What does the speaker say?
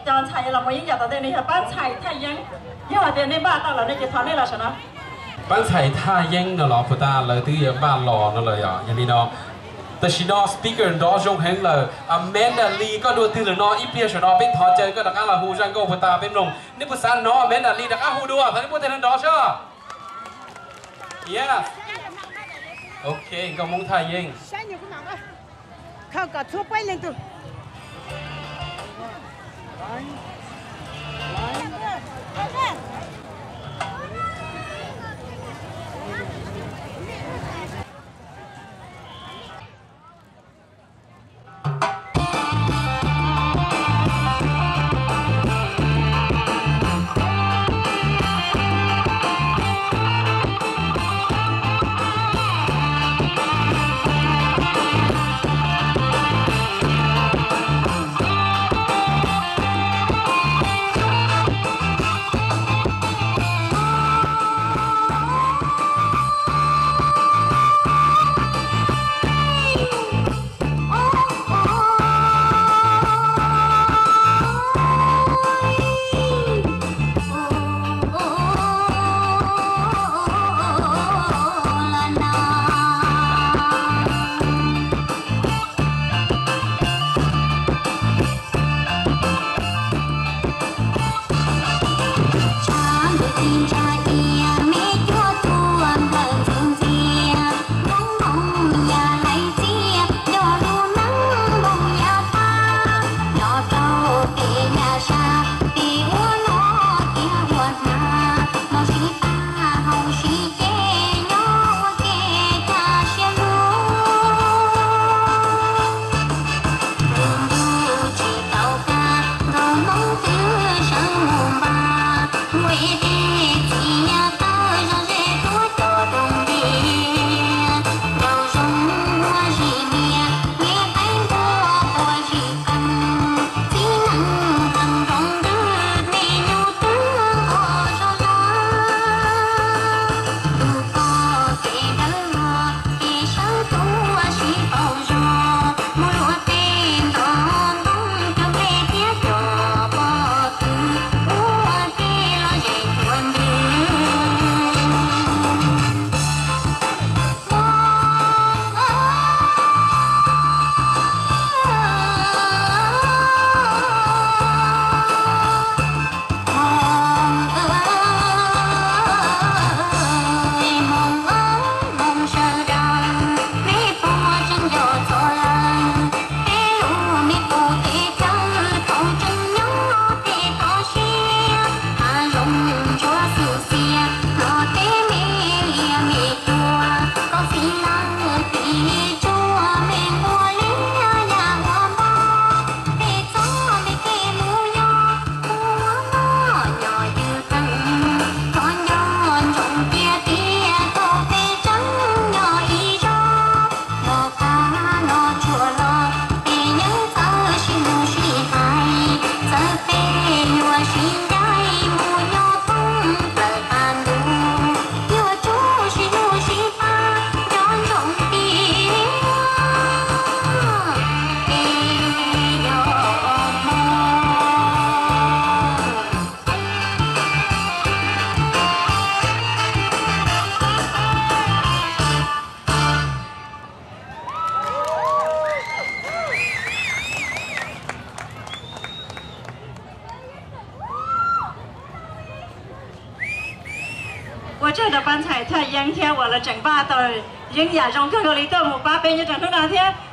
Cov ntxhais los mus yeeb yam tom ntej no yog pab ntxhais Thaj Yeeb. Yog hais tias nej npaj tau lawm no ces thov nej los saum no. Pab ntxhais Thaj Yeeb no los puas tas, lawv twb yuav npaj los no lawm yom, yog li no. Tam sim no speaker nrov zoo heev lawm. Amanda Lee, koj dua twg lawm no? Ib pliag saum no peb thov caw koj rov qab los hu zaj nkauj puas tas peb mloog. Nej puas xav hnov Amanda Lee rov qab hu dua? Thov nej muab tes nrov soj. Yes. Ok, nkauj Hmoob Thaj Yeeb. Ua tsaug rau pab ntxhais Thaj Yeeb thiab uas lawv tseem npaj tau yeeb yam zoo kawg nkaus li tuaj mus pab peb nyob rau hnub no thiab.